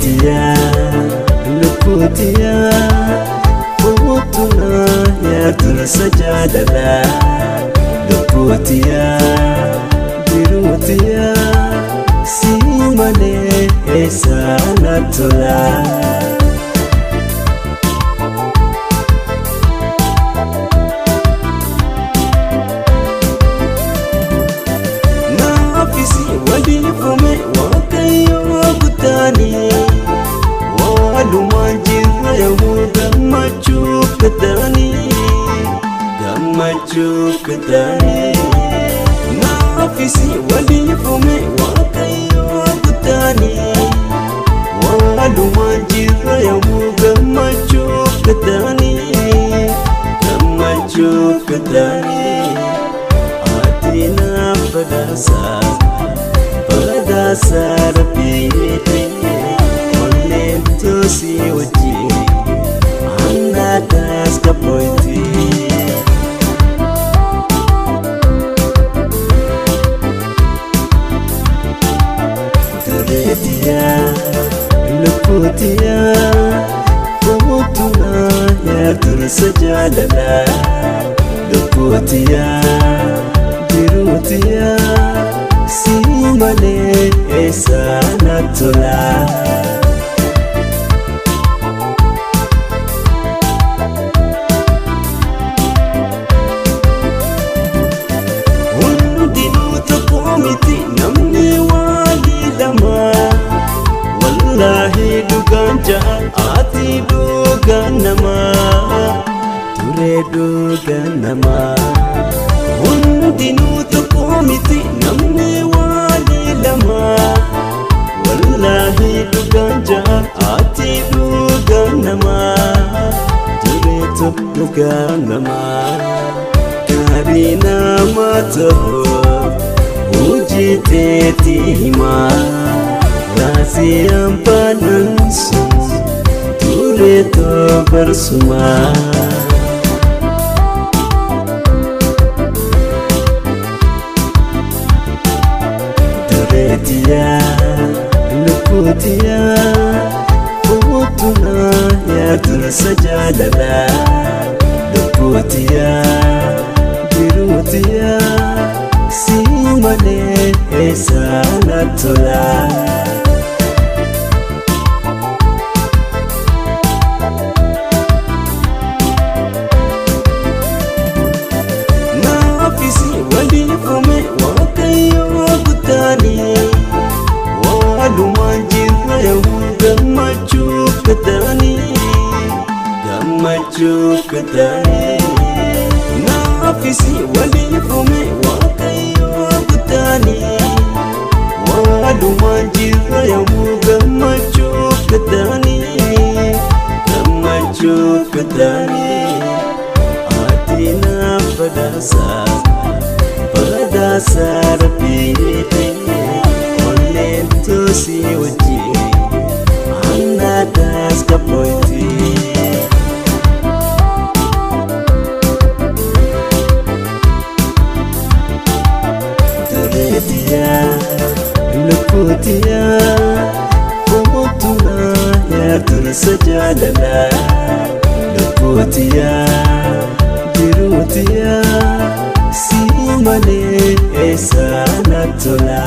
Dureetiyaa lubbuutiyaa Ootuna yaa dursa jaalalaa lubbuutiyaa jiruutiyaa si malee eessa na tola. Naafisi waliifume waaqayyo guddaanii walumaan jirra yommuu gammachuu kataanii gammachuu kataanii. Naafisi waliifume waaqayyo guddaanii walumaan jirra yommuu gammachuu kataanii gammachuu kataanii. Ati naaf badhaasa badhaasa rabbiiti onneen toosii wajjin annaataas qabooyti. Dureetiyaa lubbuutiyaa ootuna yaa dursa jaalalaa lubbuutiyaa jiruutiyaa si malee eessa na tola. Hundinuu tokko miti namni waalii lama wallaahi dhugaan ja'a ati dhugaan namaa turee dhugaan namaa. Hundinuu tokko miti namni waalii lama wallaahi dhugaan ja'a ati dhugaan namaa tureetu dhugaan namaa. Gaarii nama ta'u hojii teetii himaa raasii hambaanan sun tureetu barsumaa. Dureetiyaa lubbuutiyaa ootuna yaa dursa jaalalaa lubbuutiyaa jiruutiyaa si malee eessa na tola. Naafisi waliifume waaqayyo guddaanii walumaan jirra yommuu gammachuu kataanii gammachuu kataanii. Naafisi waliifume waaqayyo guddaanii walumaan jirra yommuu gammachuu kataanii gammachuu kataanii. Ati naaf badhaasa badhaasa rabbiiti onneen toosii wajjin annaataas qabooyti. Dureetiyaa lubbuutiyaa ootuna yaa dursa jaalalaa lubbuutiyaa jiruutiyaa si malee eessa na tola.